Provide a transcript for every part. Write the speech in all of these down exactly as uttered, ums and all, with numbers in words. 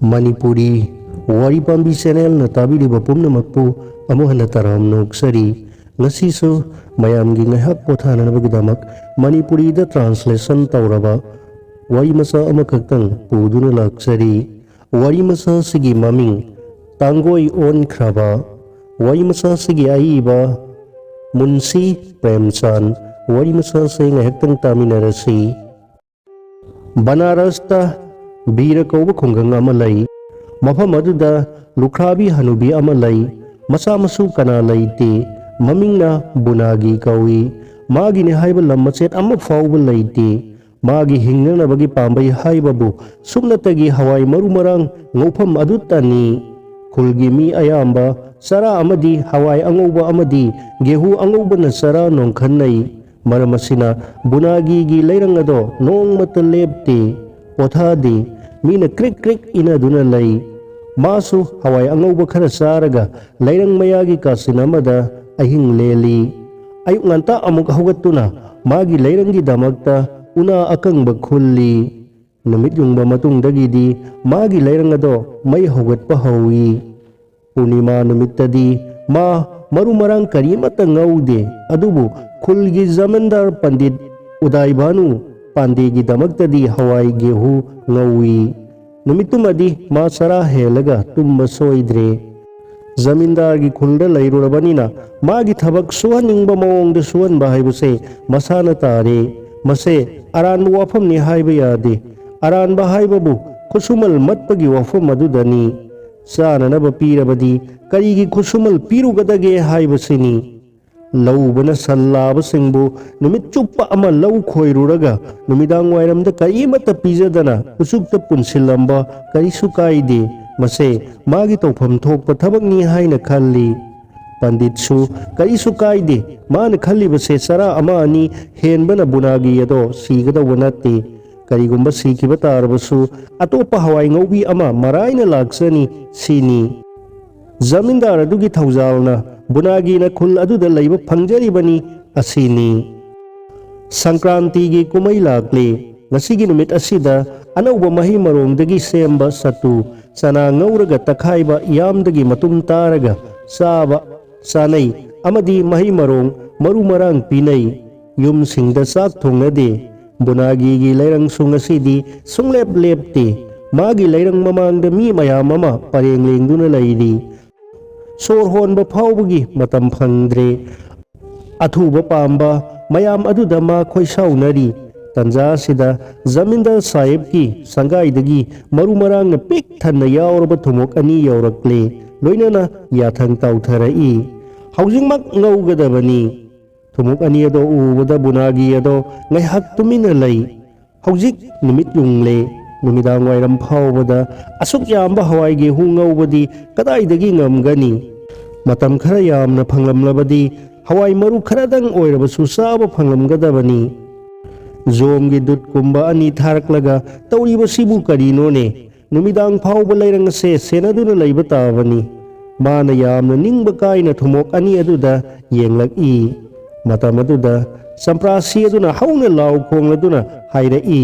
ꯃꯅꯤꯄꯨꯔꯤ ꯋꯥꯔꯤ ꯄꯥꯝꯕꯤ ꯆꯦꯅꯦꯜꯅ ꯇꯥꯕꯤꯔꯤꯕ ꯄꯨꯝꯅꯃꯛꯄꯨ ꯑꯃꯨꯛ ꯍꯟꯅ ꯇꯔꯥꯝꯅ ꯑꯣꯛꯆꯔꯤ꯫ ꯉꯁꯤꯁꯨ ꯃꯌꯥꯝꯒꯤ ꯉꯥꯏꯍꯥꯛ ꯄꯣꯊꯥꯅꯅꯕꯒꯤꯗꯃꯛ ꯃꯅꯤꯄꯨꯔꯤꯗ ꯇ꯭ꯔꯥꯟꯁꯂꯦꯁꯟ ꯇꯧꯔꯕ ꯋꯥꯔꯤ ꯃꯆꯥ ꯑꯃꯈꯛꯇꯪ ꯄꯨꯗꯨꯅ ꯂꯥꯛꯆꯔꯤ꯫ ꯋꯥꯔꯤ ꯃꯆꯥꯁꯤꯒꯤ ꯃꯃꯤꯡ ꯇꯥꯡꯒꯣꯏ ꯑꯣꯟꯈ꯭ꯔꯕ꯫ ꯋꯥꯔꯤ ꯃꯆꯥꯁꯤꯒꯤ ꯑꯏꯕ ꯃꯨꯟꯁꯤ ꯄ꯭ꯔꯦꯝꯆꯥꯟ꯫ ꯋꯥꯔꯤ ꯃꯆꯥꯁꯦ ꯉꯥꯏꯍꯥꯛꯇꯪ ꯇꯥꯃꯤꯟꯅꯔꯁꯤ꯫ ꯕꯅꯥꯔꯁꯇ ꯕꯤꯔ ꯀꯧꯕ ꯈꯨꯡꯒꯪ ꯑꯃ ꯂꯩ꯫ ꯃꯐꯝ ꯑꯗꯨꯗ ꯂꯨꯈ꯭ꯔꯥꯕꯤ ꯍꯅꯨꯕꯤ ꯑꯃ ꯂꯩ꯫ ꯃꯆꯥ ꯃꯁꯨ ꯀꯅꯥ ꯂꯩꯇꯦ꯫ ꯃꯃꯤꯡꯅ ꯕꯨꯅꯥꯒꯤ ꯀꯧꯏ꯫ ꯃꯥꯒꯤꯅꯤ ꯍꯥꯏꯕ ꯂꯝ ꯃꯆꯦꯠ ꯑꯃ ꯐꯥꯎꯕ ꯂꯩꯇꯦ꯫ ꯃꯥꯒꯤ ꯍꯤꯡꯅꯅꯕꯒꯤ ꯄꯥꯝꯕꯩ ꯍꯥꯏꯕꯕꯨ ꯁꯨꯞꯅꯇꯒꯤ ꯍꯋꯥꯏ ꯃꯔꯨ ꯃꯔꯥꯡ ꯉꯧꯐꯝ ꯑꯗꯨꯇꯅꯤ꯫ ꯈꯨꯜꯒꯤ ꯃꯤ ꯑꯌꯥꯝꯕ ꯆꯔꯥ ꯑꯃꯗꯤ ꯍꯋꯥꯏ ꯑꯉꯧꯕ ꯑꯃꯗꯤ ꯒꯦꯍꯨ ꯑꯉꯧꯕꯅ ꯆꯔꯥ ꯅꯣꯡꯈꯟꯅꯩ꯫ ꯃꯔꯝ ꯑꯁꯤꯅ ꯕꯨꯅꯥꯒꯤꯒꯤ ꯂꯩꯔꯪ ꯑꯗꯣ ꯅꯣꯡꯃꯇ ꯂꯦꯞꯇꯦ, ꯄꯣꯊꯥꯗꯦ꯫ ꯃꯤꯅ ꯀ꯭ꯔꯤꯛ ꯀ꯭ꯔꯤꯛ ꯏꯅꯗꯨꯅ ꯂꯩ꯫ ꯃꯥꯁꯨ ꯍꯋꯥꯏ ꯑꯉꯧꯕ ꯈꯔ ꯆꯥꯔꯒ ꯂꯩꯔꯪ ꯃꯌꯥꯒꯤ ꯀꯥꯆꯤꯟ ꯑꯃꯗ ꯑꯍꯤꯡ ꯂꯦꯜꯂꯤ꯫ ꯑꯌꯨꯛ ꯉꯟꯇꯥ ꯑꯃꯨꯛ ꯍꯧꯒꯠꯇꯨꯅ ꯃꯥꯒꯤ ꯂꯩꯔꯪꯒꯤꯗꯃꯛꯇ ꯎꯅꯥ ꯑꯀꯪꯕ ꯈꯨꯜꯂꯤ꯫ ꯅꯨꯃꯤꯠ ꯌꯨꯡꯕ ꯃꯇꯨꯡꯗꯒꯤꯗꯤ ꯃꯥꯒꯤ ꯂꯩꯔꯪ ꯑꯗꯣ ꯃꯩ ꯍꯧꯒꯠꯄ ꯍꯧꯏ꯫ ꯄꯨꯔꯅꯤꯃꯥ ꯅꯨꯃꯤꯠꯇꯗꯤ ꯃꯥ ꯃꯔꯨ ꯃꯔꯥꯡ ꯀꯔꯤꯃꯠꯇ ꯉꯧꯗꯦ, ꯑꯗꯨꯕꯨ ꯈꯨꯜꯒꯤ ꯖꯃꯤꯟꯗꯥꯔ ꯄꯟꯗꯤꯠ ꯎꯗꯥꯏꯚꯥꯅꯨ ꯄꯥꯟꯗꯦꯒꯤꯗꯃꯛꯇꯗꯤ ꯍꯋꯥꯏ ꯒꯦꯍꯨ ꯉꯧꯏ꯫ ꯅꯨꯃꯤꯠꯇꯨꯃꯗꯤ ꯃꯥ ꯆꯔꯥ ꯍꯦꯜꯂꯒ ꯇꯨꯝꯕ ꯁꯣꯏꯗ꯭ꯔꯦ꯫ ꯖꯃꯤꯟꯗꯥꯔꯒꯤ ꯈꯨꯜꯗ ꯂꯩꯔꯨꯔꯕꯅꯤꯅ ꯃꯥꯒꯤ ꯊꯕꯛ ꯁꯨꯍꯟꯅꯤꯡꯕ ꯃꯑꯣꯡꯗ ꯁꯨꯍꯟꯕ ꯍꯥꯏꯕꯁꯦ ꯃꯁꯥꯅ ꯇꯥꯔꯦ꯫ ꯃꯁꯦ ꯑꯔꯥꯟꯕ ꯋꯥꯐꯝꯅꯤ ꯍꯥꯏꯕ ꯌꯥꯗꯦ꯫ ꯑꯔꯥꯟꯕ ꯍꯥꯏꯕꯕꯨ ꯈꯨꯠꯁꯨꯃꯜ ꯃꯠꯄꯒꯤ ꯋꯥꯐꯝ ꯑꯗꯨꯗꯅꯤ꯫ ꯆꯥꯅꯅꯕ ꯄꯤꯔꯕꯗꯤ ꯀꯔꯤꯒꯤ ꯈꯨꯠꯁꯨꯃꯜ ꯄꯤꯔꯨꯒꯗꯒꯦ ꯍꯥꯏꯕꯁꯤꯅꯤ꯫ ꯂꯧ ꯎꯕꯅ ꯁꯟ ꯂꯥꯕꯁꯤꯡꯕꯨ ꯅꯨꯃꯤꯠ ꯆꯨꯞꯄ ꯑꯃ ꯂꯧ ꯈꯣꯏꯔꯨꯔꯒ ꯅꯨꯃꯤꯗꯥꯡ ꯋꯥꯏꯔꯝꯗ ꯀꯔꯤꯃꯠꯇ ꯄꯤꯖꯗꯅ ꯎꯆꯨꯛꯇ ꯄꯨꯟꯁꯤꯜꯂꯝꯕ ꯀꯔꯤꯁꯨ ꯀꯥꯏꯗꯦ꯫ ꯃꯁꯦ ꯃꯥꯒꯤ ꯇꯧꯐꯝ ꯊꯣꯛꯄ ꯊꯕꯛꯅꯤ ꯍꯥꯏꯅ ꯈꯜꯂꯤ꯫ ꯄꯟꯗꯤꯠꯁꯨ ꯀꯔꯤꯁꯨ ꯀꯥꯏꯗꯦ꯫ ꯃꯥꯅ ꯈꯜꯂꯤꯕꯁꯦ ꯆꯔꯥ ꯑꯃ ꯑꯅꯤ ꯍꯦꯟꯕꯅ ꯕꯨꯅꯥꯒꯤ ꯑꯗꯣ ꯁꯤꯒꯗꯧꯕ ꯅꯠꯇꯦ꯫ ꯀꯔꯤꯒꯨꯝꯕ ꯁꯤꯈꯤꯕ ꯇꯥꯔꯕꯁꯨ ꯑꯇꯣꯞꯄ ꯍꯋꯥꯏ ꯉꯧꯕꯤ ꯑꯃ ꯃꯔꯥꯏꯅ ꯂꯥꯛꯆꯅꯤ ꯁꯤꯅꯤ꯫ ꯖꯃꯤꯟꯗꯥꯔ ꯑꯗꯨꯒꯤ ꯊꯧꯖꯥꯜꯅ ꯕꯨꯅꯥꯒꯤꯅ ꯈꯨꯜ ꯑꯗꯨꯗ ꯂꯩꯕ ꯐꯪꯖꯔꯤꯕꯅꯤ ꯑꯁꯤꯅꯤ꯫ ꯁꯪꯀ꯭ꯔꯥꯟꯇꯤꯒꯤ ꯀꯨꯝꯍꯩ ꯂꯥꯛꯂꯤ꯫ ꯉꯁꯤꯒꯤ ꯅꯨꯃꯤꯠ ꯑꯁꯤꯗ ꯑꯅꯧꯕ ꯃꯍꯩ ꯃꯔꯣꯡꯗꯒꯤ ꯁꯦꯝꯕ ꯁꯠꯇꯨ, ꯆꯅꯥ ꯉꯧꯔꯒ ꯇꯛꯈꯥꯏꯕ, ꯌꯥꯝꯗꯒꯤ ꯃꯇꯨꯝ ꯇꯥꯔꯒ ꯆꯥꯕ ꯆꯥꯅꯩ꯫ ꯑꯃꯗꯤ ꯃꯍꯩ ꯃꯔꯣꯡ ꯃꯔꯨ ꯃꯔꯥꯡ ꯄꯤꯅꯩ꯫ ꯌꯨꯝꯁꯤꯡꯗ ꯆꯥꯛ ꯊꯣꯡꯅꯗꯦ꯫ ꯕꯨꯅꯥꯒꯤꯒꯤ ꯂꯩꯔꯪꯁꯨ ꯉꯁꯤꯗꯤ ꯁꯨꯡꯂꯦꯞ ꯂꯦꯞꯇꯦ꯫ ꯃꯥꯒꯤ ꯂꯩꯔꯪ ꯃꯃꯥꯡꯗ ꯃꯤ ꯃꯌꯥꯝ ꯑꯃ ꯄꯔꯦꯡ ꯂꯦꯡꯗꯨꯅ ꯂꯩꯔꯤ꯫ ꯁꯣꯔ ꯍꯣꯟꯕ ꯐꯥꯎꯕꯒꯤ ꯃꯇꯝ ꯐꯪꯗ꯭ꯔꯦ꯫ ꯑꯊꯨꯕ ꯄꯥꯝꯕ ꯃꯌꯥꯝ ꯑꯗꯨꯗ ꯃꯥ ꯈꯣꯏꯁꯥꯎꯅꯔꯤ꯫ ꯇꯟꯖꯥ ꯑꯁꯤꯗ ꯖꯃꯤꯟꯗꯥꯔ ꯁꯥꯍꯦꯕꯀꯤ ꯁꯪꯒꯥꯏꯗꯒꯤ ꯃꯔꯨ ꯃꯔꯥꯡꯅ ꯄꯤꯛ ꯊꯟꯅ ꯌꯥꯎꯔꯕ ꯊꯨꯝꯃꯣꯛ ꯑꯅꯤ ꯌꯧꯔꯛꯂꯦ, ꯂꯣꯏꯅꯅ ꯌꯥꯊꯪ ꯇꯥꯎꯊꯔꯛꯏ꯫ "ꯍꯧꯖꯤꯛꯃꯛ ꯉꯧꯒꯗꯕꯅꯤ!" ꯊꯨꯝꯃꯣꯛ ꯑꯅꯤ ꯑꯗꯣ ꯎꯕꯗ ꯕꯨꯅꯥꯒꯤ ꯑꯗꯣ ꯉꯥꯏꯍꯥꯛ ꯇꯨꯃꯤꯟꯅ ꯂꯩ꯫ "ꯍꯧꯖꯤꯛ ꯅꯨꯃꯤꯠ ꯌꯨꯡꯂꯦ꯫ ꯅꯨꯃꯤꯗꯥꯡ ꯋꯥꯏꯔꯝ ꯐꯥꯎꯕꯗ ꯑꯁꯨꯛ ꯌꯥꯝꯕ ꯍꯋꯥꯏ ꯒꯦꯍꯨ ꯉꯧꯕꯗꯤ ꯀꯗꯥꯏꯗꯒꯤ ꯉꯝꯒꯅꯤ? ꯃꯇꯝ ꯈꯔ ꯌꯥꯝꯅ ꯐꯪꯂꯝꯂꯕꯗꯤ ꯍꯋꯥꯏ ꯃꯔꯨ ꯈꯔꯗꯪ ꯑꯣꯏꯔꯕꯁꯨ ꯆꯥꯕ ꯐꯪꯂꯝꯒꯗꯕꯅꯤ꯫ ꯖꯣꯝꯒꯤ ꯗꯨꯠꯀꯨꯝꯕ ꯑꯅꯤ ꯊꯥꯔꯛꯂꯒ ꯇꯧꯔꯤꯕꯁꯤꯕꯨ ꯀꯔꯤꯅꯣꯅꯦ? ꯅꯨꯃꯤꯗꯥꯡ ꯐꯥꯎꯕ ꯂꯩꯔꯪ ꯑꯁꯦ ꯁꯦꯟꯅꯗꯨꯅ ꯂꯩꯕ ꯇꯥꯕꯅꯤ꯫" ꯃꯥꯅ ꯌꯥꯝꯅ ꯅꯤꯡꯕ ꯀꯥꯏꯅ ꯊꯨꯝꯃꯣꯛ ꯑꯅꯤ ꯑꯗꯨꯗ ꯌꯦꯡꯂꯛꯏ꯫ ꯃꯇꯝ ꯑꯗꯨꯗ ꯆꯝꯄ꯭ꯔꯥꯁꯤ ꯑꯗꯨꯅ ꯍꯧꯅ ꯂꯥꯎ ꯈꯣꯡꯂꯗꯨꯅ ꯍꯥꯏꯔꯛꯏ,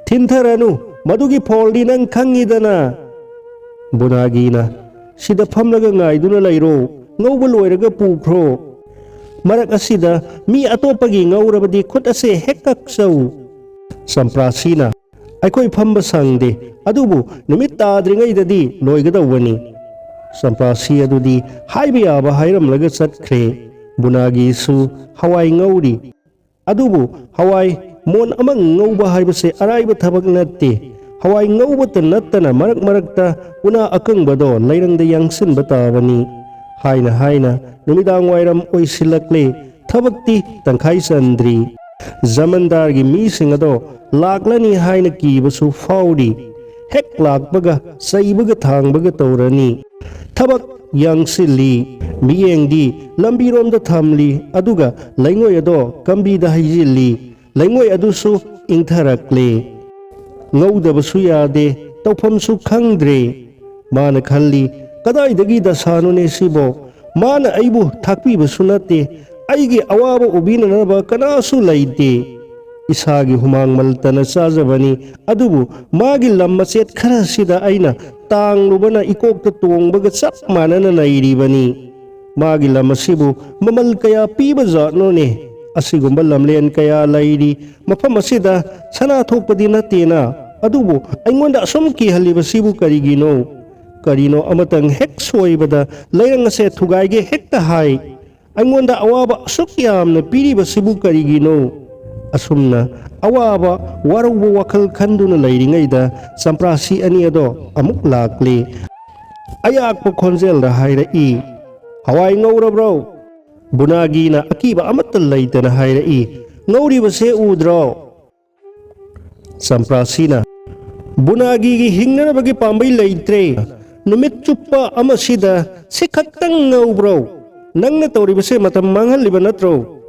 "ꯊꯤꯟꯊꯔꯅꯨ, ꯃꯗꯨꯒꯤ ꯐꯣꯜꯗꯤ ꯅꯪ ꯈꯪꯉꯤꯗꯅ!" ꯕꯨꯅꯥꯒꯤꯅ, "ꯁꯤꯗ ꯐꯝꯂꯒ ꯉꯥꯏꯗꯨꯅ ꯂꯩꯔꯣ, ꯉꯧꯕ ꯂꯣꯏꯔꯒ ꯄꯨꯈ꯭ꯔꯣ꯫ ꯃꯔꯛ ꯑꯁꯤꯗ ꯃꯤ ꯑꯇꯣꯞꯄꯒꯤ ꯉꯧꯔꯕꯗꯤ ꯈꯨꯠ ꯑꯁꯦ ꯍꯦꯛ ꯀꯛꯆꯧ꯫" ꯆꯝꯄ꯭ꯔꯥꯁꯤꯅ, "ꯑꯩꯈꯣꯏ ꯐꯝꯕ ꯁꯪꯗꯦ, ꯑꯗꯨꯕꯨ ꯅꯨꯃꯤꯠ ꯇꯥꯗ꯭ꯔꯤꯉꯩꯗꯗꯤ ꯂꯣꯏꯒꯗꯧꯕꯅꯤ꯫" ꯆꯝꯄ꯭ꯔꯥꯁꯤ ꯑꯗꯨꯗꯤ ꯍꯥꯏꯕ ꯌꯥꯕ ꯍꯥꯏꯔꯝꯂꯒ ꯆꯠꯈ꯭ꯔꯦ꯫ ꯕꯨꯅꯥꯒꯤꯁꯨ ꯍꯋꯥꯏ ꯉꯧꯔꯤ꯫ ꯑꯗꯨꯕꯨ ꯍꯋꯥꯏ ꯃꯣꯟ ꯑꯃ ꯉꯧꯕ ꯍꯥꯏꯕꯁꯦ ꯑꯔꯥꯏꯕ ꯊꯕꯛ ꯅꯠꯇꯦ꯫ ꯍꯋꯥꯏ ꯉꯧꯕꯇ ꯅꯠꯇꯅ ꯃꯔꯛ ꯃꯔꯛꯇ ꯎꯅꯥ ꯑꯀꯪꯕꯗꯣ ꯂꯩꯔꯪꯗ ꯌꯥꯡꯁꯤꯟꯕ ꯇꯥꯕꯅꯤ꯫ ꯍꯥꯏꯅ ꯍꯥꯏꯅ ꯅꯨꯃꯤꯗꯥꯡ ꯋꯥꯏꯔꯝ ꯑꯣꯏꯁꯤꯜꯂꯛꯂꯦ꯫ ꯊꯕꯛꯇꯤ ꯇꯪꯈꯥꯏ ꯆꯟꯗ꯭ꯔꯤ꯫ ꯖꯃꯟꯗꯥꯔꯒꯤ ꯃꯤꯁꯤꯡ ꯑꯗꯣ ꯂꯥꯛꯂꯅꯤ ꯍꯥꯏꯅ ꯀꯤꯕꯁꯨ ꯐꯥꯎꯔꯤ꯫ ꯍꯦꯛ ꯂꯥꯛꯄꯒ ꯆꯩꯕꯒ ꯊꯥꯡꯕꯒ ꯇꯧꯔꯅꯤ꯫ ꯊꯕꯛ ꯌꯥꯡꯁꯤꯜꯂꯤ꯫ ꯃꯤꯠꯌꯦꯡꯗꯤ ꯂꯝꯕꯤꯔꯣꯝꯗ ꯊꯝꯂꯤ, ꯑꯗꯨꯒ ꯂꯩꯉꯣꯏ ꯑꯗꯣ ꯀꯝꯕꯤꯗ ꯍꯩꯖꯤꯜꯂꯤ꯫ ꯂꯩꯉꯣꯏ ꯑꯗꯨꯁꯨ ꯏꯪꯊꯔꯛꯂꯦ꯫ ꯉꯧꯗꯕꯁꯨ ꯌꯥꯗꯦ, ꯇꯧꯐꯝꯁꯨ ꯈꯪꯗ꯭ꯔꯦ꯫ ꯃꯥꯅ ꯈꯜꯂꯤ, "ꯀꯗꯥꯏꯗꯒꯤ ꯗꯁꯥꯅꯣꯅꯦ ꯁꯤꯕꯣ? ꯃꯥꯅ ꯑꯩꯕꯨ ꯊꯥꯛꯄꯤꯕꯁꯨ ꯅꯠꯇꯦ, ꯑꯩꯒꯤ ꯑꯋꯥꯕ ꯎꯕꯤꯅꯅꯕ ꯀꯅꯥꯁꯨ ꯂꯩꯇꯦ꯫" ꯏꯁꯥꯒꯤ ꯍꯨꯃꯥꯡ ꯃꯜꯇꯅ ꯆꯥꯖꯕꯅꯤ꯫ ꯑꯗꯨꯕꯨ ꯃꯥꯒꯤ ꯂꯝ ꯃꯆꯦꯠ ꯈꯔꯁꯤꯗ ꯑꯩꯅ ꯇꯥꯡꯂꯨꯕꯅ ꯏꯀꯣꯛꯇ ꯇꯣꯡꯕꯒ ꯆꯞ ꯃꯥꯟꯅꯅ ꯂꯩꯔꯤꯕꯅꯤ꯫ ꯃꯥꯒꯤ ꯂꯝ ꯑꯁꯤꯕꯨ ꯃꯃꯜ ꯀꯌꯥ ꯄꯤꯕ ꯖꯥꯠꯅꯣꯅꯦ? ꯑꯁꯤꯒꯨꯝꯕ ꯂꯝꯂꯦꯟ ꯀꯌꯥ ꯂꯩꯔꯤ꯫ ꯃꯐꯝ ꯑꯁꯤꯗ ꯁꯅꯥ ꯊꯣꯛꯄꯗꯤ ꯅꯠꯇꯦꯅ꯫ ꯑꯗꯨꯕꯨ ꯑꯩꯉꯣꯟꯗ ꯑꯁꯨꯝ ꯀꯤꯍꯜꯂꯤꯕꯁꯤꯕꯨ ꯀꯔꯤꯒꯤꯅꯣ? ꯀꯔꯤꯅꯣ ꯑꯃꯇꯪ ꯍꯦꯛ ꯁꯣꯏꯕꯗ ꯂꯩꯔꯪ ꯑꯁꯦ ꯊꯨꯒꯥꯏꯒꯦ ꯍꯦꯛꯇ ꯍꯥꯏ꯫ ꯑꯩꯉꯣꯟꯗ ꯑꯋꯥꯕ ꯑꯁꯨꯛ ꯌꯥꯝꯅ ꯄꯤꯔꯤꯕꯁꯤꯕꯨ ꯀꯔꯤꯒꯤꯅꯣ? ꯑꯁꯨꯝꯅ ꯑꯋꯥꯕ, ꯋꯥꯔꯧꯕ ꯋꯥꯈꯜ ꯈꯟꯗꯨꯅ ꯂꯩꯔꯤꯉꯩꯗ ꯆꯝꯄ꯭ꯔꯥꯁꯤ ꯑꯅꯤ ꯑꯗꯣ ꯑꯃꯨꯛ ꯂꯥꯛꯂꯦ꯫ ꯑꯌꯥꯛꯄ ꯈꯣꯟꯖꯦꯜꯗ ꯍꯥꯏꯔꯛꯏ, "ꯍꯋꯥꯏ ꯉꯧꯔꯕ꯭ꯔꯣ?" ꯕꯨꯅꯥꯒꯤꯅ ꯑꯀꯤꯕ ꯑꯃꯠꯇ ꯂꯩꯇꯅ ꯍꯥꯏꯔꯛꯏ, "ꯉꯧꯔꯤꯕꯁꯦ ꯎꯗ꯭ꯔꯣ?" ꯆꯝꯄ꯭ꯔꯥꯁꯤꯅ, "ꯕꯨꯅꯥꯒꯤꯒꯤ ꯍꯤꯡꯅꯅꯕꯒꯤ ꯄꯥꯝꯕꯩ ꯂꯩꯇ꯭ꯔꯦ꯫ ꯅꯨꯃꯤꯠ ꯆꯨꯞꯄ ꯑꯃꯁꯤꯗ ꯁꯤ ꯈꯛꯇꯪ ꯉꯧꯕ꯭ꯔꯣ? ꯅꯪꯅ ꯇꯧꯔꯤꯕꯁꯦ ꯃꯇꯝ ꯃꯥꯡꯍꯜꯂꯤꯕ ꯅꯠꯇ꯭ꯔꯣ?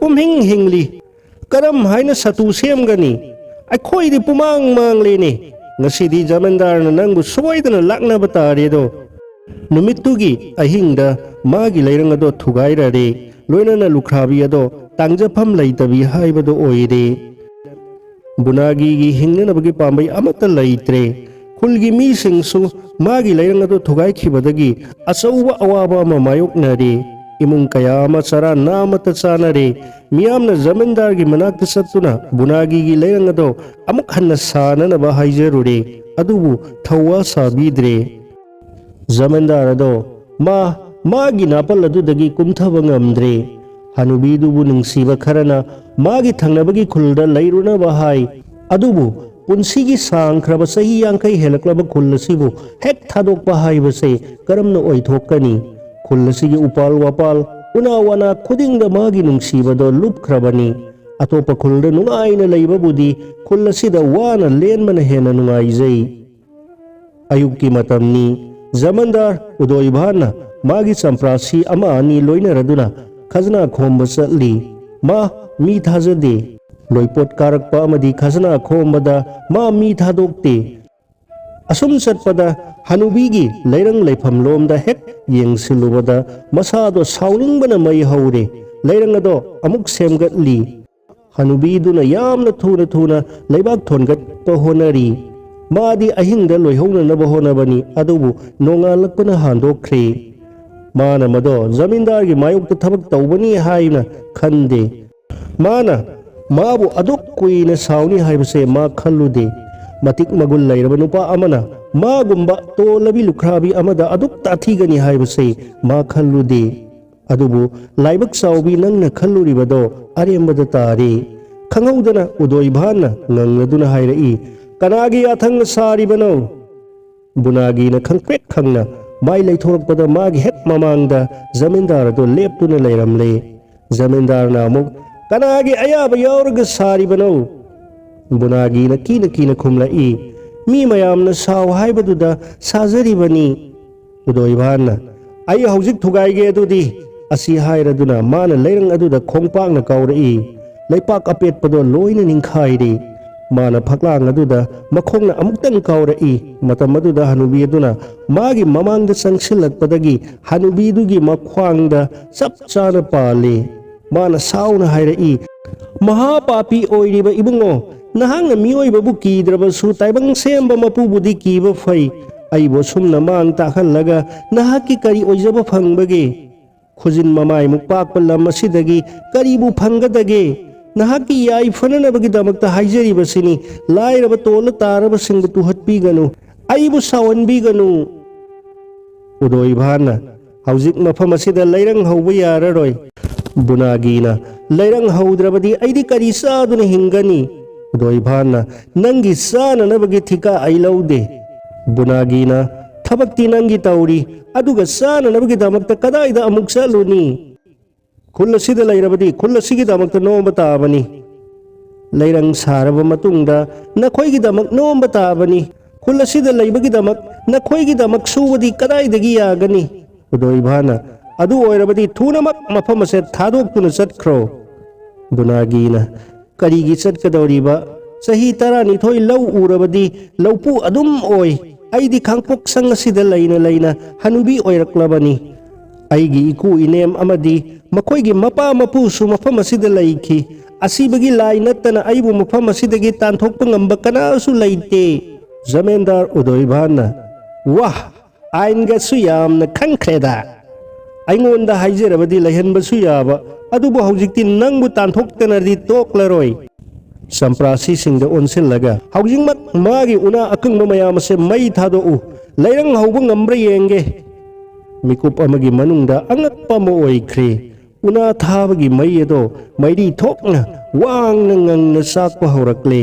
ꯄꯨꯝꯍꯤꯡ ꯍꯤꯡꯂꯤ꯫ ꯀꯔꯝ ꯍꯥꯏꯅ ꯁꯇꯨ ꯁꯦꯝꯒꯅꯤ? ꯑꯩꯈꯣꯏꯗꯤ ꯄꯨꯃꯥꯡ ꯃꯥꯡꯂꯦꯅꯦ꯫ ꯉꯁꯤꯗꯤ ꯖꯃꯤꯟꯗꯥꯔꯅ ꯅꯪꯕꯨ ꯁꯣꯏꯗꯅ ꯂꯥꯛꯅꯕ ꯇꯥꯔꯦꯗꯣ꯫" ꯅꯨꯃꯤꯠꯇꯨꯒꯤ ꯑꯍꯤꯡꯗ ꯃꯥꯒꯤ ꯂꯩꯔꯪ ꯑꯗꯣ ꯊꯨꯒꯥꯏꯔꯔꯦ, ꯂꯣꯏꯅꯅ ꯂꯨꯈ꯭ꯔꯥꯕꯤ ꯑꯗꯣ ꯇꯥꯡꯖꯐꯝ ꯂꯩꯇꯕꯤ ꯍꯥꯏꯕꯗꯣ ꯑꯣꯏꯔꯦ꯫ ꯕꯨꯅꯥꯒꯤꯒꯤ ꯍꯤꯡꯅꯅꯕꯒꯤ ꯄꯥꯝꯕꯩ ꯑꯃꯠꯇ ꯂꯩꯇ꯭ꯔꯦ꯫ ꯈꯨꯜꯒꯤ ꯃꯤꯁꯤꯡꯁꯨ ꯃꯥꯒꯤ ꯂꯩꯔꯪ ꯑꯗꯨ ꯊꯨꯒꯥꯏꯈꯤꯕꯗꯒꯤ ꯑꯆꯧꯕ ꯑꯋꯥꯕ ꯑꯃ ꯃꯥꯌꯣꯛꯅꯔꯦ꯫ ꯏꯃꯨꯡ ꯀꯌꯥ ꯑꯃ ꯆꯔꯥ ꯅꯥꯝꯃꯇ ꯆꯥꯅꯔꯦ꯫ ꯃꯤꯌꯥꯝꯅ ꯖꯃꯤꯟꯗꯥꯔꯒꯤ ꯃꯅꯥꯛꯇ ꯆꯠꯇꯨꯅ ꯕꯨꯅꯥꯒꯤꯒꯤ ꯂꯩꯔꯪ ꯑꯗꯣ ꯑꯃꯨꯛ ꯍꯟꯅ ꯁꯥꯅꯅꯕ ꯍꯥꯏꯖꯔꯨꯔꯦ, ꯑꯗꯨꯕꯨ ꯊꯧꯋꯥ ꯁꯥꯕꯤꯗ꯭ꯔꯦ꯫ ꯖꯃꯤꯟꯗꯥꯔ ꯑꯗꯣ ꯃꯥ, ꯃꯥꯒꯤ ꯅꯥꯄꯜ ꯑꯗꯨꯗꯒꯤ ꯀꯨꯝꯊꯕ ꯉꯝꯗ꯭ꯔꯦ꯫ ꯍꯅꯨꯕꯤꯗꯨꯕꯨ ꯅꯨꯡꯁꯤꯕ ꯈꯔꯅ ꯃꯥꯒꯤ ꯊꯪꯅꯕꯒꯤ ꯈꯨꯜꯗ ꯂꯩꯔꯨꯅꯕ ꯍꯥꯏ꯫ ꯑꯗꯨꯕꯨ ꯄꯨꯟꯁꯤꯒꯤ ꯁꯥꯡꯈ꯭ꯔꯕ ꯆꯍꯤ ꯌꯥꯡꯈꯩ ꯍꯦꯜꯂꯛꯂꯕ ꯈꯨꯜ ꯑꯁꯤꯕꯨ ꯍꯦꯛ ꯊꯥꯗꯣꯛꯄ ꯍꯥꯏꯕꯁꯦ ꯀꯔꯝꯅ ꯑꯣꯏꯊꯣꯛꯀꯅꯤ? ꯈꯨꯜ ꯑꯁꯤꯒꯤ ꯎꯄꯥꯜ ꯋꯥꯄꯥꯜ, ꯎꯅꯥ ꯋꯥꯅꯥ ꯈꯨꯗꯤꯡꯗ ꯃꯥꯒꯤ ꯅꯨꯡꯁꯤꯕꯗꯣ ꯂꯨꯞꯈ꯭ꯔꯕꯅꯤ꯫ ꯑꯇꯣꯞꯄ ꯈꯨꯜꯗ ꯅꯨꯡꯉꯥꯏꯅ ꯂꯩꯕꯕꯨꯗꯤ ꯈꯨꯜ ꯑꯁꯤꯗ ꯋꯥꯅ ꯂꯦꯟꯕꯅ ꯍꯦꯟꯅ ꯅꯨꯡꯉꯥꯏꯖꯩ꯫ ꯑꯌꯨꯛꯀꯤ ꯃꯇꯝꯅꯤ꯫ ꯖꯃꯤꯟꯗꯥꯔ ꯎꯗꯣꯏꯚꯥꯟꯅ ꯃꯥꯒꯤ ꯆꯝꯄ꯭ꯔꯥꯁꯤ ꯑꯃ ꯑꯅꯤ ꯂꯣꯏꯅꯔꯗꯨꯅ ꯈꯖꯅꯥ ꯈꯣꯝꯕ ꯆꯠꯂꯤ꯫ ꯃꯥ ꯃꯤ ꯊꯥꯖꯗꯦ꯫ ꯂꯣꯏꯄꯣꯠ ꯀꯥꯔꯛꯄ ꯑꯃꯗꯤ ꯈꯖꯅꯥ ꯈꯣꯝꯕꯗ ꯃꯥ ꯃꯤ ꯊꯥꯗꯣꯛꯇꯦ꯫ ꯑꯁꯨꯝ ꯆꯠꯄꯗ ꯍꯅꯨꯕꯤꯒꯤ ꯂꯩꯔꯪ ꯂꯩꯐꯝ ꯂꯣꯝꯗ ꯍꯦꯛ ꯌꯦꯡꯁꯤꯜꯂꯨꯕꯗ ꯃꯁꯥꯗꯣ ꯁꯥꯎꯅꯤꯡꯕꯅ ꯃꯩ ꯍꯧꯔꯦ꯫ ꯂꯩꯔꯪ ꯑꯗꯣ ꯑꯃꯨꯛ ꯁꯦꯝꯒꯠꯂꯤ꯫ ꯍꯅꯨꯕꯤꯗꯨꯅ ꯌꯥꯝꯅ ꯊꯨꯅ ꯊꯨꯅ ꯂꯩꯕꯥꯛ ꯊꯣꯟꯒꯠꯄ ꯍꯣꯠꯅꯔꯤ꯫ ꯃꯥꯗꯤ ꯑꯍꯤꯡꯗ ꯂꯣꯏꯍꯧꯅꯅꯕ ꯍꯣꯠꯅꯕꯅꯤ, ꯑꯗꯨꯕꯨ ꯅꯣꯡꯉꯥꯜꯂꯛꯄꯅ ꯍꯥꯟꯗꯣꯛꯈ꯭ꯔꯦ꯫ ꯃꯥꯅ ꯃꯗꯣ ꯖꯃꯤꯟꯗꯥꯔꯒꯤ ꯃꯥꯌꯣꯛꯇ ꯊꯕꯛ ꯇꯧꯕꯅꯤ ꯍꯥꯏꯅ ꯈꯟꯗꯦ꯫ ꯃꯥꯅ ꯃꯥꯕꯨ ꯑꯗꯨꯛ ꯀꯨꯏꯅ ꯁꯥꯎꯅꯤ ꯍꯥꯏꯕꯁꯦ ꯃꯥ ꯈꯜꯂꯨꯗꯦ꯫ ꯃꯇꯤꯛ ꯃꯒꯨꯟ ꯂꯩꯔꯕ ꯅꯨꯄꯥ ꯑꯃꯅ ꯃꯥꯒꯨꯝꯕ ꯇꯣꯜꯂꯕꯤ ꯂꯨꯈ꯭ꯔꯥꯕꯤ ꯑꯃꯗ ꯑꯗꯨꯛ ꯇꯥꯊꯤꯒꯅꯤ ꯍꯥꯏꯕꯁꯦ ꯃꯥ ꯈꯜꯂꯨꯗꯦ꯫ ꯑꯗꯨꯕꯨ ꯂꯥꯏꯕꯛ ꯆꯥꯎꯕꯤ, ꯅꯪꯅ ꯈꯜꯂꯨꯔꯤꯕꯗꯣ ꯑꯔꯦꯝꯕꯗ ꯇꯥꯔꯦ꯫ ꯈꯪꯍꯧꯗꯅ ꯎꯗꯣꯏꯚꯥꯟꯅ ꯉꯪꯂꯗꯨꯅ ꯍꯥꯏꯔꯛꯏ, "ꯀꯅꯥꯒꯤ ꯌꯥꯊꯪꯅ ꯁꯥꯔꯤꯕꯅꯣ?" ꯕꯨꯅꯥꯒꯤꯅ ꯈꯪꯄ꯭ꯔꯦꯛ ꯈꯪꯅ ꯃꯥꯏ ꯂꯩꯊꯣꯔꯛꯄꯗ ꯃꯥꯒꯤ ꯍꯦꯛ ꯃꯃꯥꯡꯗ ꯖꯃꯤꯟꯗꯥꯔ ꯑꯗꯨ ꯂꯦꯞꯇꯨꯅ ꯂꯩꯔꯝꯂꯦ꯫ ꯖꯃꯤꯟꯗꯥꯔꯅ ꯑꯃꯨꯛ, "ꯀꯅꯥꯒꯤ ꯑꯌꯥꯕ ꯌꯥꯎꯔꯒ ꯁꯥꯔꯤꯕꯅꯣ?" ꯕꯨꯅꯥꯒꯤꯅ ꯀꯤꯅ ꯀꯤꯅ ꯈꯨꯝꯂꯛꯏ, "ꯃꯤ ꯃꯌꯥꯝꯅ ꯁꯥꯎ ꯍꯥꯏꯕꯗꯨꯗ ꯁꯥꯖꯔꯤꯕꯅꯤ"꯫ ꯎꯗꯣꯏꯚꯥꯟꯅ, "ꯑꯩ ꯍꯧꯖꯤꯛ ꯊꯨꯒꯥꯏꯒꯦ ꯑꯗꯨꯗꯤ"꯫ ꯑꯁꯤ ꯍꯥꯏꯔꯗꯨꯅ ꯃꯥꯅ ꯂꯩꯔꯪ ꯑꯗꯨꯗ ꯈꯣꯡꯄꯥꯛꯅ ꯀꯥꯎꯔꯛꯏ꯫ ꯂꯩꯄꯥꯛ ꯑꯄꯦꯠꯄꯗꯣ ꯂꯣꯏꯅ ꯅꯤꯡꯈꯥꯏꯔꯦ꯫ ꯃꯥꯅ ꯐꯛꯂꯥꯡ ꯑꯗꯨꯗ ꯃꯈꯣꯡꯅ ꯑꯃꯨꯛꯇꯪ ꯀꯥꯎꯔꯛꯏ꯫ ꯃꯇꯝ ꯑꯗꯨꯗ ꯍꯅꯨꯕꯤ ꯑꯗꯨꯅ ꯃꯥꯒꯤ ꯃꯃꯥꯡꯗ ꯆꯪꯁꯤꯜꯂꯛꯄꯗꯒꯤ ꯍꯅꯨꯕꯤꯗꯨꯒꯤ ꯃꯈ꯭ꯋꯥꯡꯗ ꯆꯞ ꯆꯥꯅ ꯄꯥꯜꯂꯤ꯫ ꯃꯥꯅ ꯁꯥꯎꯅ ꯍꯥꯏꯔꯛꯏ, "ꯃꯍꯥꯄꯥꯄꯤ ꯑꯣꯏꯔꯤꯕ ꯏꯕꯨꯡꯉꯣ, ꯅꯍꯥꯛꯅ ꯃꯤꯑꯣꯏꯕꯕꯨ ꯀꯤꯗ꯭ꯔꯕꯁꯨ ꯇꯥꯏꯕꯪ ꯁꯦꯝꯕ ꯃꯄꯨꯕꯨꯗꯤ ꯀꯤꯕ ꯐꯩ꯫ ꯑꯩꯕꯨ ꯑꯁꯨꯝꯅ ꯃꯥꯡ ꯇꯥꯛꯍꯜꯂꯒ ꯅꯍꯥꯛꯀꯤ ꯀꯔꯤ ꯑꯣꯏꯖꯕ ꯐꯪꯕꯒꯦ? ꯈꯨꯖꯤꯟ ꯃꯃꯥꯏꯃꯨꯛ ꯄꯥꯛꯄ ꯂꯝ ꯑꯁꯤꯗꯒꯤ ꯀꯔꯤꯕꯨ ꯐꯪꯒꯗꯒꯦ? ꯅꯍꯥꯛꯀꯤ ꯌꯥꯏꯐꯅꯅꯕꯒꯤꯗꯃꯛꯇ ꯍꯥꯏꯖꯔꯤꯕꯁꯤꯅꯤ, ꯂꯥꯏꯔꯕ ꯇꯣꯜꯂ ꯇꯥꯔꯕꯁꯤꯡꯕꯨ ꯇꯨꯍꯠꯄꯤꯒꯅꯨ, ꯑꯩꯕꯨ ꯁꯥꯎꯍꯟꯕꯤꯒꯅꯨ"꯫ ꯎꯗꯣꯏꯚꯥꯟꯅ, "ꯍꯧꯖꯤꯛ ꯃꯐꯝ ꯑꯁꯤꯗ ꯂꯩꯔꯪ ꯍꯧꯕ ꯌꯥꯔꯔꯣꯏ"꯫ ꯕꯨꯅꯥꯒꯤꯅ, "ꯂꯩꯔꯪ ꯍꯧꯗ꯭ꯔꯕꯗꯤ ꯑꯩꯗꯤ ꯀꯔꯤ ꯆꯥꯗꯨꯅ ꯍꯤꯡꯒꯅꯤ?" ꯎꯗꯣꯏꯚꯥꯟꯅ, "ꯅꯪꯒꯤ ꯆꯥꯅꯅꯕꯒꯤ ꯊꯤꯀꯥ ꯑꯩ ꯂꯧꯗꯦ"꯫ ꯕꯨꯅꯥꯒꯤꯅ, "ꯊꯕꯛꯇꯤ ꯅꯪꯒꯤ ꯇꯧꯔꯤ, ꯑꯗꯨꯒ ꯆꯥꯅꯅꯕꯒꯤꯗꯃꯛꯇ ꯀꯗꯥꯏꯗ ꯑꯃꯨꯛ ꯆꯠꯂꯨꯅꯤ? ꯈꯨꯜ ꯑꯁꯤꯗ ꯂꯩꯔꯕꯗꯤ ꯈꯨꯜ ꯑꯁꯤꯒꯤꯗꯃꯛꯇ ꯅꯣꯝꯕ ꯇꯥꯕꯅꯤ꯫ ꯂꯩꯔꯪ ꯁꯥꯔꯕ ꯃꯇꯨꯡꯗ ꯅꯈꯣꯏꯒꯤꯗꯃꯛ ꯅꯣꯝꯕ ꯇꯥꯕꯅꯤ꯫ ꯈꯨꯜ ꯑꯁꯤꯗ ꯂꯩꯕꯒꯤꯗꯃꯛ ꯅꯈꯣꯏꯒꯤꯗꯃꯛ ꯁꯨꯕꯗꯤ ꯀꯗꯥꯏꯗꯒꯤ ꯌꯥꯒꯅꯤ?" ꯎꯗꯣꯏꯚꯥꯟꯅ, "ꯑꯗꯨ ꯑꯣꯏꯔꯕꯗꯤ ꯊꯨꯅꯃꯛ ꯃꯐꯝ ꯑꯁꯦ ꯊꯥꯗꯣꯛꯇꯨꯅ ꯆꯠꯈ꯭ꯔꯣ"꯫ ꯕꯨꯅꯥꯒꯤꯅ, "ꯀꯔꯤꯒꯤ ꯆꯠꯀꯗꯧꯔꯤꯕ? ꯆꯍꯤ ꯇꯔꯥꯅꯤꯊꯣꯏ ꯂꯧ ꯎꯔꯕꯗꯤ ꯂꯧꯄꯨ ꯑꯗꯨꯝ ꯑꯣꯏ꯫ ꯑꯩꯗꯤ ꯈꯥꯡꯄꯣꯛꯁꯪ ꯑꯁꯤꯗ ꯂꯩꯅ ꯂꯩꯅ ꯍꯅꯨꯕꯤ ꯑꯣꯏꯔꯛꯂꯕꯅꯤ꯫ ꯑꯩꯒꯤ ꯏꯀꯨ ꯏꯅꯦꯝ ꯑꯃꯗꯤ ꯃꯈꯣꯏꯒꯤ ꯃꯄꯥ ꯃꯄꯨꯁꯨ ꯃꯐꯝ ꯑꯁꯤꯗ ꯂꯩꯈꯤ꯫ ꯑꯁꯤꯕꯒꯤ ꯂꯥꯏ ꯅꯠꯇꯅ ꯑꯩꯕꯨ ꯃꯐꯝ ꯑꯁꯤꯗꯒꯤ ꯇꯥꯟꯊꯣꯛꯄ ꯉꯝꯕ ꯀꯅꯥꯁꯨ ꯂꯩꯇꯦ꯫ ꯖꯃꯦꯟꯗꯥꯔ ꯎꯗꯣꯏꯚꯥꯟꯅ, "ꯋꯥꯍ! ꯑꯥꯏꯟꯒꯁꯨ ꯌꯥꯝꯅ ꯈꯪꯈ꯭ꯔꯦꯗ꯫ ꯑꯩꯉꯣꯟꯗ ꯍꯥꯏꯖꯔꯕꯗꯤ ꯂꯩꯍꯟꯕꯁꯨ ꯌꯥꯕ, ꯑꯗꯨꯕꯨ ꯍꯧꯖꯤꯛꯇꯤ ꯅꯪꯕꯨ ꯇꯥꯟꯊꯣꯛꯇꯅꯗꯤ ꯇꯣꯛꯂꯔꯣꯏ꯫" ꯆꯝꯄ꯭ꯔꯥꯁꯤꯁꯤꯡꯗ ꯑꯣꯟꯁꯤꯜꯂꯒ, "ꯍꯧꯖꯤꯛꯃꯛ ꯃꯥꯒꯤ ꯎꯅꯥ ꯑꯀꯪꯕ ꯃꯌꯥꯝ ꯑꯁꯦ ꯃꯩ ꯊꯥꯗꯣꯛꯎ꯫ ꯂꯩꯔꯪ ꯍꯧꯕ ꯉꯝꯕ꯭ꯔꯥ ꯌꯦꯡꯒꯦ꯫" ꯃꯤꯀꯨꯞ ꯑꯃꯒꯤ ꯃꯅꯨꯡꯗ ꯑꯉꯛꯄ ꯑꯃ ꯑꯣꯏꯈ꯭ꯔꯦ꯫ ꯎꯅꯥ ꯊꯥꯕꯒꯤ ꯃꯩ ꯑꯗꯣ ꯃꯩꯔꯤ ꯊꯣꯛꯅ ꯋꯥꯡꯅ ꯉꯪꯅ ꯆꯥꯛꯄ ꯍꯧꯔꯛꯂꯦ꯫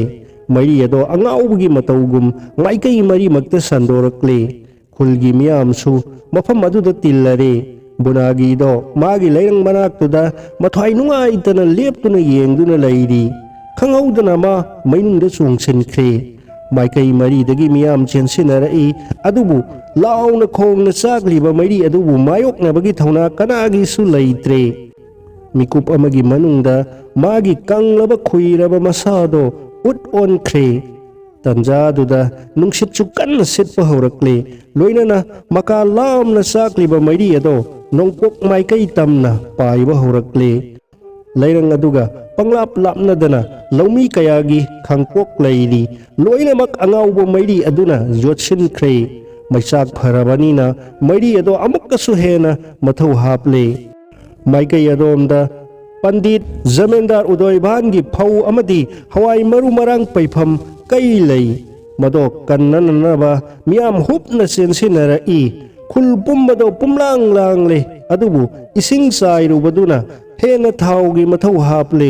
ꯃꯩꯔꯤ ꯑꯗꯣ ꯑꯉꯥꯎꯕꯒꯤ ꯃꯇꯧꯒꯨꯝ ꯃꯥꯏꯀꯩ ꯃꯔꯤꯃꯛꯇ ꯁꯟꯗꯣꯔꯛꯂꯦ꯫ ꯈꯨꯜꯒꯤ ꯃꯤꯌꯥꯝꯁꯨ ꯃꯐꯝ ꯑꯗꯨꯗ ꯇꯤꯜꯂꯔꯦ꯫ ꯕꯨꯅꯥꯒꯤꯗꯣ ꯃꯥꯒꯤ ꯂꯩꯔꯪ ꯃꯅꯥꯛꯇꯨꯗ ꯃꯊ꯭ꯋꯥꯏ ꯅꯨꯡꯉꯥꯏꯇꯅ ꯂꯦꯞꯇꯨꯅ ꯌꯦꯡꯗꯨꯅ ꯂꯩꯔꯤ꯫ ꯈꯪꯍꯧꯗꯅ ꯃꯥ ꯃꯩꯅꯨꯡꯗ ꯆꯣꯡꯁꯤꯟꯈ꯭ꯔꯦ꯫ ꯃꯥꯏꯀꯩ ꯃꯔꯤꯗꯒꯤ ꯃꯤꯌꯥꯝ ꯆꯦꯟꯁꯤꯟꯅꯔꯛꯏ꯫ ꯑꯗꯨꯕꯨ ꯂꯥꯎꯅ ꯈꯣꯡꯅ ꯆꯥꯛꯂꯤꯕ ꯃꯩꯔꯤ ꯑꯗꯨꯕꯨ ꯃꯥꯌꯣꯛꯅꯕꯒꯤ ꯊꯧꯅꯥ ꯀꯅꯥꯒꯤꯁꯨ ꯂꯩꯇ꯭ꯔꯦ꯫ ꯃꯤꯀꯨꯞ ꯑꯃꯒꯤ ꯃꯅꯨꯡꯗ ꯃꯥꯒꯤ ꯀꯪꯂꯕ ꯈꯨꯏꯔꯕ ꯃꯁꯥꯗꯣ ꯎꯠ ꯑꯣꯟꯈ꯭ꯔꯦ꯫ ꯇꯟꯖꯥꯗꯨꯗ ꯅꯨꯡꯁꯤꯠꯁꯨ ꯀꯟꯅ ꯁꯤꯠꯄ ꯍꯧꯔꯛꯂꯦ꯫ ꯂꯣꯏꯅꯅ ꯃꯀꯥ ꯂꯥꯝꯅ ꯆꯥꯛꯂꯤꯕ ꯃꯩꯔꯤ ꯑꯗꯣ ꯅꯣꯡꯄꯣꯛ ꯃꯥꯏꯀꯩ ꯇꯝꯅ ꯄꯥꯏꯕ ꯍꯧꯔꯛꯂꯦ꯫ ꯂꯩꯔꯪ ꯑꯗꯨꯒ ꯄꯪꯂꯥꯞ ꯂꯥꯞꯅꯗꯅ ꯂꯧꯃꯤ ꯀꯌꯥꯒꯤ ꯈꯥꯡꯄꯣꯛ ꯂꯩꯔꯤ꯫ ꯂꯣꯏꯅꯃꯛ ꯑꯉꯥꯎꯕ ꯃꯩꯔꯤ ꯑꯗꯨꯅ ꯌꯣꯠꯁꯤꯟꯈ꯭ꯔꯦ꯫ ꯃꯩꯆꯥꯛ ꯐꯔꯕꯅꯤꯅ ꯃꯩꯔꯤ ꯑꯗꯣ ꯑꯃꯨꯛꯀꯁꯨ ꯍꯦꯟꯅ ꯃꯊꯧ ꯍꯥꯞꯂꯦ꯫ ꯃꯥꯏꯀꯩ ꯑꯗꯣꯝꯗ ꯄꯟꯗꯤꯠ ꯖꯃꯦꯟꯗꯥꯔ ꯎꯗꯣꯏꯚꯥꯟꯒꯤ ꯐꯧ ꯑꯃꯗꯤ ꯍꯋꯥꯏ ꯃꯔꯨ ꯃꯔꯥꯡ ꯄꯩꯐꯝ ꯀꯩ ꯂꯩ꯫ ꯃꯗꯣ ꯀꯟꯅꯅꯅꯕ ꯃꯤꯌꯥꯝ ꯍꯨꯞꯅ ꯆꯦꯟꯁꯤꯟꯅꯔꯛꯏ꯫ ꯈꯨꯜ ꯄꯨꯝꯕꯗꯣ ꯄꯨꯝꯂꯥꯡ ꯂꯥꯡꯂꯦ꯫ ꯑꯗꯨꯕꯨ ꯏꯁꯤꯡ ꯆꯥꯏꯔꯨꯕꯗꯨꯅ ꯍꯦꯟꯅ ꯊꯥꯎꯒꯤ ꯃꯊꯧ ꯍꯥꯞꯂꯦ꯫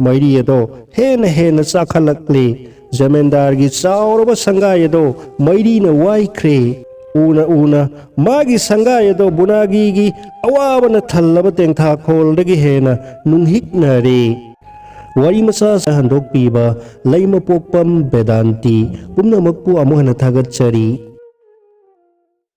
ꯃꯩꯔꯤ ꯑꯗꯣ ꯍꯦꯟꯅ ꯍꯦꯟꯅ ꯆꯥꯛꯈꯠꯂꯛꯂꯦ꯫ ꯖꯃꯦꯟꯗꯥꯔꯒꯤ ꯆꯥꯎꯔꯕ ꯁꯪꯒꯥꯏ ꯑꯗꯣ ꯃꯩꯔꯤꯅ ꯋꯥꯏꯈ꯭ꯔꯦ꯫ ꯎꯅ ꯎꯅ ꯃꯥꯒꯤ ꯁꯪꯒꯥꯏ ꯑꯗꯣ ꯕꯨꯅꯥꯒꯤꯒꯤ ꯑꯋꯥꯕꯅ ꯊꯜꯂꯕ ꯇꯦꯡꯊꯥꯈꯣꯜꯗꯒꯤ ꯍꯦꯟꯅ ꯅꯨꯡꯍꯤꯛꯅꯔꯦ꯫ ꯋꯥꯔꯤ ꯃꯆꯥ ꯍꯟꯗꯣꯛꯄꯤꯕ ꯂꯩꯃꯄꯣꯛꯄꯝ ꯕꯦꯗꯥꯟꯇꯤ ꯄꯨꯝꯅꯃꯛꯄꯨ ꯑꯃꯨꯛ ꯍꯟꯅ ꯊꯥꯒꯠꯆꯔꯤ꯫